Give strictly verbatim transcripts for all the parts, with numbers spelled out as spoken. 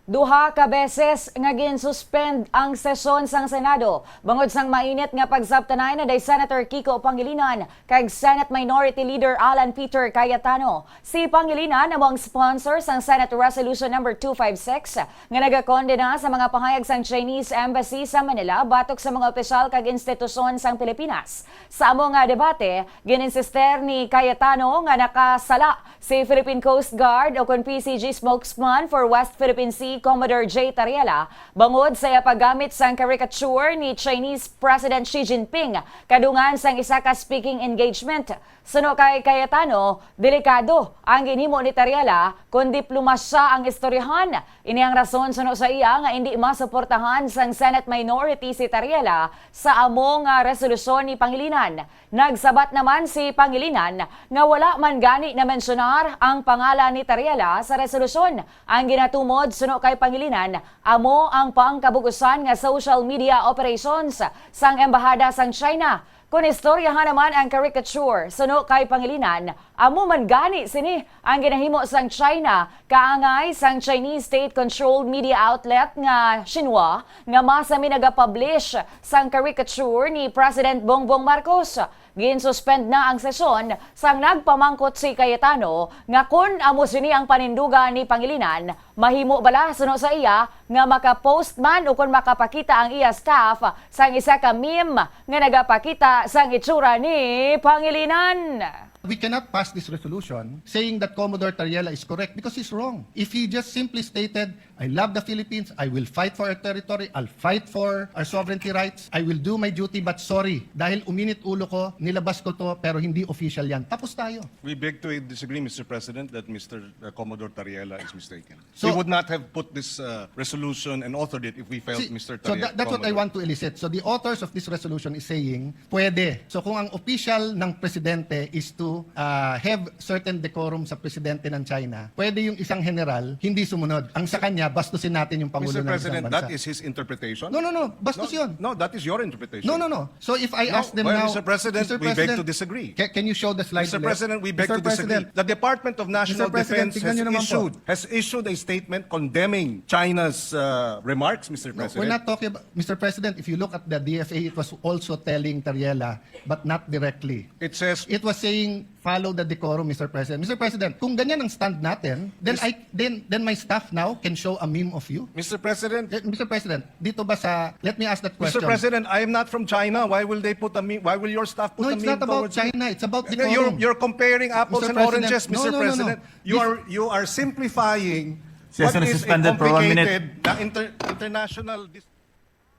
Duha ka beses nga gin-suspend ang sesyon sang Senado bangod sang mainit nga pagsabtanay naday Senator Kiko Pangilinan kag Senate Minority Leader Alan Peter Cayetano. Si Pangilinan amo ang sponsor sang Senate Resolution Number two five six nga nagakondena sa mga pahayag sang Chinese Embassy sa Manila batok sa mga opisyal kag institusyon sang Pilipinas. Sa amo nga debate, gin-insister ni Cayetano nga nakasala si Philippine Coast Guard o kon P C G spokesman for West Philippine Sea, Commodore Jay Tariela, bangod sa iya paggamit sang caricature ni Chinese President Xi Jinping kadungan sang isa ka speaking engagement. Suno kay Cayetano, delikado ang ginhimo ni Tariela kon diplomasya ang istoryahan. Ini ang rason suno sa iya nga indi masuportahan sang Senate minority si Tariela sa amo nga resolusyon ni Pangilinan. Nagsabat naman si Pangilinan nga wala man gani namensyonar ang pangalan ni Tariela sa resolusyon. Ang ginatumod suno kay Pangilinan amo ang pangkabug-usan nga social media operations sang Embahada sang China. Kon istoryahan naman ang caricature, suno kay Pangilinan, amo man gani sini ang ginahimo sang China, kaangay sang Chinese state-controlled media outlet nga Xinhua, nga masami nagapublish sang caricature ni President Bongbong Marcos. Gin-suspend na ang sesyon sang nagpamangkot si Cayetano nga kon amo sini ang panindugan ni Pangilinan, mahimo bala suno sa iya nga maka-post man o kon makapakita ang iya staff sang isa ka meme nga nagapakita sang itsura ni Pangilinan. We cannot pass this resolution saying that Commodore Tariela is correct because he's wrong. If he just simply stated, "I love the Philippines, I will fight for our territory, I'll fight for our sovereignty rights, I will do my duty, but sorry, dahil uminit ulo ko, nilabas ko to, pero hindi official yan." Tapos tayo. We beg to disagree, Mister President, that Mister Commodore Tariela is mistaken. So, we would not have put this uh, resolution and authored it if we felt See, Mister so Tariela. That, that's what I want to elicit. So the authors of this resolution is saying, pwede. So kung ang official ng presidente is to uh, have certain decorum sa presidente ng China, pwede yung isang general hindi sumunod. Ang sa kanya, bastusin natin yung Pangulo Mister ng President, isang bansa. That is his interpretation? No, no, no. Bastos no, yun. No, that is your interpretation. No, no, no. So if I no, ask them well, now, Mister President, Mister President, we beg to disagree. Can, can you show the slide? Mister President, we beg Mister to President, disagree. The Department of National Defense has issued, has issued a statement condemning China's uh, remarks, Mister President. No, we're not talking about, Mister President, if you look at the D F A, it was also telling Tariela, but not directly. It says it was saying, "Follow the decorum, Mister President." Mister President, kung ganyan ang stand natin, then I then then my staff now can show a meme of you. Mister President, eh, Mister President, dito ba sa, let me ask that question. Mister President, I am not from China. Why will they put a meme? Why will your staff put no, a meme towards me? No, it's not about China. It's about decorum. You're, you're comparing apples and oranges, Mister President. No, no, no, no. You are you are simplysifying what is a complicated na inter- international dis-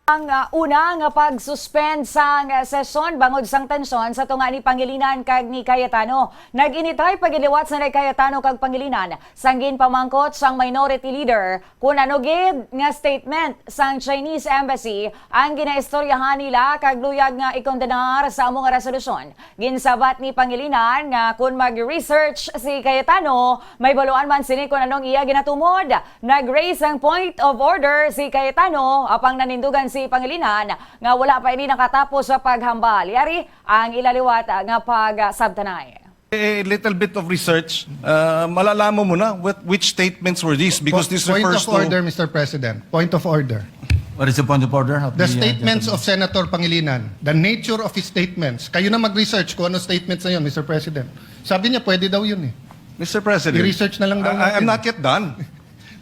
Ang uh, una nga pag-suspend sang uh, sesyon bangod sang tensyon sa tunga ni Pangilinan kag ni Cayetano. Nag-initay pag-iliwat sa ni Cayetano kag Pangilinan sang ginpamangkot sang minority leader kun ano gid nga statement sang Chinese embassy ang ginaistoryahan nila kag luyag nga ikondenar sa amo nga resolusyon. Ginsabat ni Pangilinan nga kun mag-research si Cayetano, may baluan man sini kun anong iya ginatumod. Nag-raise sang point of order si Cayetano, apang nanindugan si Pangilinan nga wala pa ini nakatapos sa paghambal. Yari ang ila liwat nga pagsabtanay. A little bit of research, uh, malalaman mo na what, which statements were these because this refers to... Point of order, Mister President. Point of order. What is the point of order of the, uh, gentleman? The statements of Senator Pangilinan, the nature of his statements. Kayo na mag-research kung ano statements na yun, Mister President. Sabi niya, pwede daw yun eh. Mister President, I-research na lang daw natin. I, I am not yet done.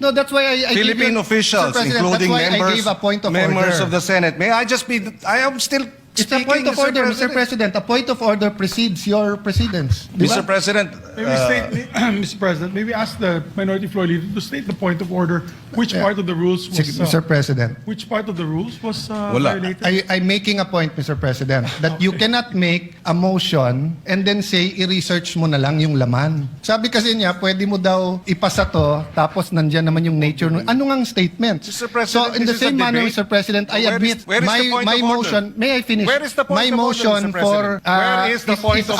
No, that's why I, I give you, Philippine officials, Mister President, including that's why I members, gave a point of members order. Of the Senate. May I just be, I am still It's a speaking, point of Mister order, Mister President. President. A point of order precedes your precedence. Di ba? Mister President, May we uh, state, may, Mister President, may we ask the minority floor leader to state the point of order? Which Yeah. part of the rules was, Sige, uh, Mister President. Which part of the rules was, uh, Wala. violated? I, I'm making a point, Mister President, that you cannot make a motion and then say, "I-research mo na lang yung laman." Sabi kasi niya, pwede mo daw ipasa to, tapos nandyan naman yung nature. Ng, ano nga ang statement? Mister President, So, in the this is a same manner, debate. Mister President, I Where is, admit where is the my, point my of order? motion, may I finish? Where is the point My of order, motion Mister President? for, uh, Where is the is, point is of